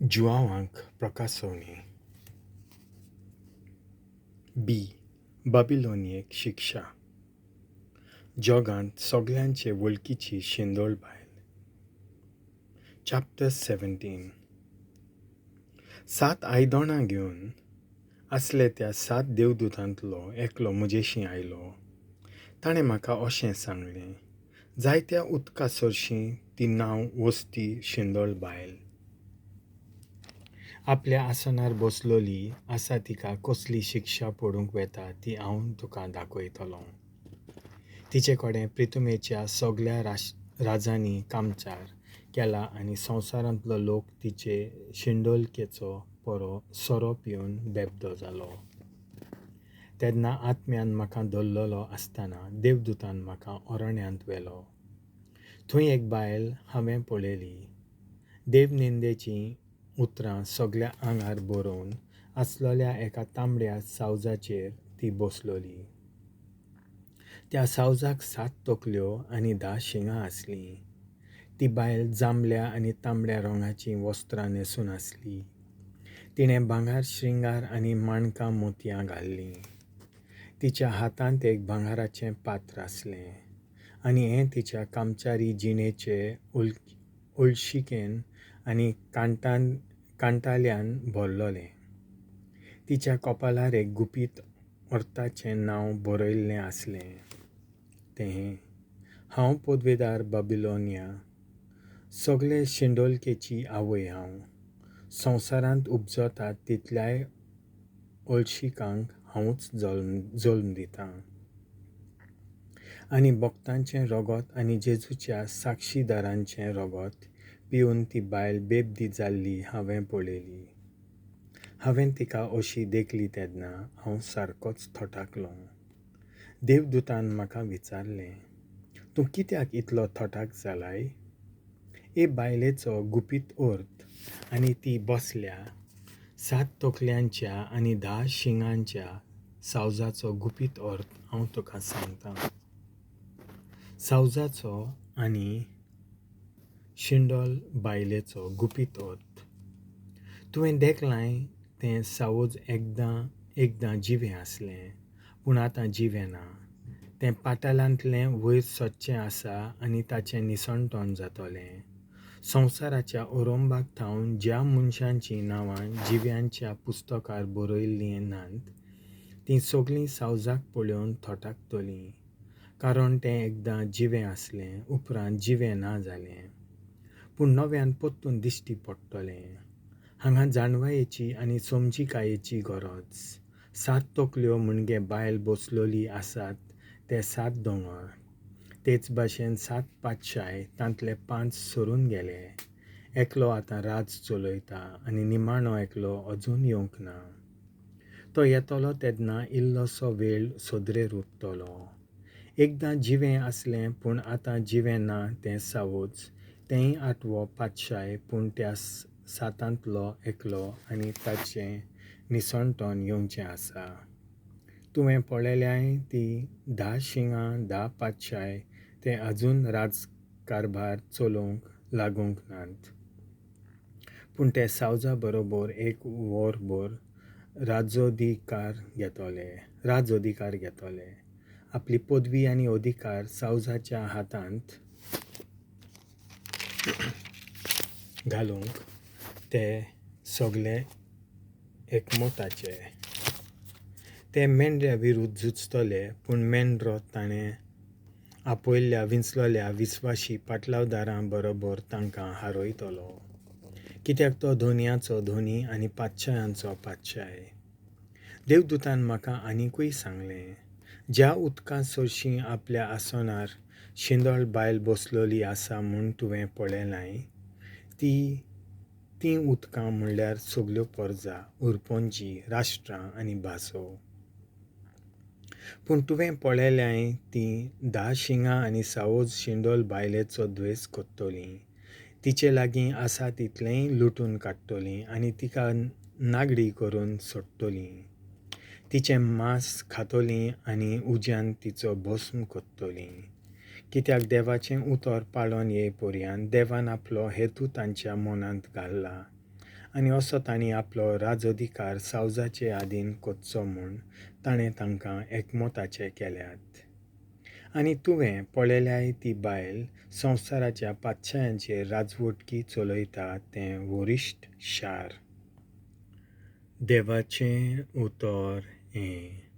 जुआंवांक प्रकासवणी. बी. बाबिलोनियेक शिक्षा. जगांत सगळ्यांचे वळखीची शिंदोळ बायल. चॅप्टर 17. 7 आयदनां घेवन आसले त्या 7 देवदूतांतलो एकलो म्हजेशीं आयलो. ताणें म्हाका अशें सांगलें, जायत्या उदका सरशीं ती नांव वस्ती शिंदोळ बायल आपल्या आसनार बसलोली आसा, तिका कसली शिक्षा पडूंक वेता ती हांव तुका दाखयतलों. तिचे कडेन प्रितुमेच्या सगल्या राजांनी कामचार केला आनी संवसारांतलो लोक तिचे शिंडोलकेचो सोरो पिवन बेबदो जालो. तेन्ना आत्म्यान म्हाका धरलेलो आसतना देवदूतान म्हाका अरण्यांत व्हेलो. थंय एक बायल हांवें पळयली, देवनिंदेचीं उतरां सगल्या आंगार बरोवन आसलेल्या एका तांबड्या सावजाचेर ती बसलोली. त्या सावजाक 7 तकल्यो आनी 10 शिंगां आसलीं. ती बायल जांबल्या आनी तांबड्या रंगाचीं वस्त्रां न्हेसून आसली. तिणें भांगर श्रृंगार आनी माणकां मोतयां घाल्लीं. तिच्या हातांत एक भांगराचें पात्र आसलें आनी हें तिच्या कामचारी जिणेचे ओळशिकेन आनी कांटाल्यान भरलोलें. तिच्या कपालार एक गुपीत अर्थाचें नांव बरयल्लें आसलें, तें हें, हांव पदवेदार बाबिलोनिया, सगळे शिंडोलकेची आवय हांव. संवसारांत उपजतात तितल्याय ओळशिकांक हांवूच जल्म दितां. आनी भक्तांचें रगत आनी जेजूच्या साक्षीदारांचें रगत पिवन ती बायल बेबदी जाल्ली हांवें पळयली. हांवें तिका अशी देखली तेन्ना हांव सारकोच थटाकलों. देवदूतान म्हाका विचारलें, तूं कित्याक इतलो थटाक जालाय? ए बायलेचो गुपीत अर्थ आनी ती बसल्या 7 तकल्यांच्या आनी 10 शिंगांच्या सावजाचो गुपीत अर्थ हांव तुका सांगतां. सावजाचो आनी शिंडोल बायलेचो गुपीत अर्थ. तुवें देखलांय तें सावज एकदां एकदां जिवें आसलें, पूण आतां जिवें ना. तें पातालांतलें वयर सदचें आसा आनी ताचें निसणटण जातलें. संवसाराच्या ओरंबाक थावन ज्या मनशांचीं नांवां जिव्यांच्या पुस्तकार बरयल्लीं नात तीं सगळीं सावजाक पळोवन थटाकतलीं, कारण तें एकदां जिवें आसलें, उपरांत जिवें ना जालें, पूण नव्यान परतून दिश्टी पडटलें. हांगा जाणवायेची आनी समजिकायेची गरज. 7 तकल्यो म्हणजे बायल बसलोली आसात ते 7 दोंगर. तेच भाशेन 7 पातशाय, तांतले 5 सरून गेले. एकलो आतां राज चलयता आनी निमाणो एकलो अजून येवंक ना. तो येतलो तेन्ना इल्लोसो वेळ सदरेर उरतलो. एकदां जिवें आसलें पूण आतां जिवें ना तें सावज, तेंय 8वो पातशाय, पूण त्या 7तांतलो एकलो आनी ताचें निसणटण येवचें आसा. तुवें पळयल्याय ती 10 शिंगां 10 पातशाय ते अजून राजकारभार चलोवंक लागूंक नात, पूण ते सावजा बरोबर 1 वरभर राजोधिकार घेतले. आपली पदवी आनी अधिकार सावजाच्या हातांत घालूंक ते सगळे एकमताचे. ते मेंढऱ्या विरुद्ध झुजतले, पूण मेंढरो ताणें आपयल्ल्या विंचलोल्या विस्वाशी पाटलावदारां बरोबर तांकां हारयतलो, कित्याक तो धोनयाचो धोनी आनी पातशायांचो पातशाय. देवदूतान म्हाका आनिकूय सांगलें, ज्या उदकां सरशीं आपल्या आसनार शिंदळ बायल बसलोली आसा म्हूण तुवें पळयलांय, तीं उदकां म्हणल्यार सगल्यो परजा, उरपोंजी, राष्ट्रां आनी भासो. पूण तुवें पळयल्याय तीं 10 शिंगां आनी सावज शिंदोल बायलेचो द्वेस कोत्तलीं, तिचे लागीं आसा तितलेंय लुटून काडटलीं आनी तिका नागडी करून सोडटलीं. तिचें मांस खातलीं आनी उज्यान तिचो भस्म कोत्तलीं. कित्याक देवाचें उतर पाळोन येय पर्यंत देवान आपलो हेतू तांच्या मनांत घाल्ला आनी असो तांणीं आपलो राजअधिकार सावजाचे आदीन कोच्चो म्हूण ताणें तांकां एकमोताचे केल्यात. आनी तुवें पळेल्याय ती बायल संवसाराच्या पातशायांचेर राजवटकी चलयता तें व्हरिश्ट शार. देवाचें उतर हें.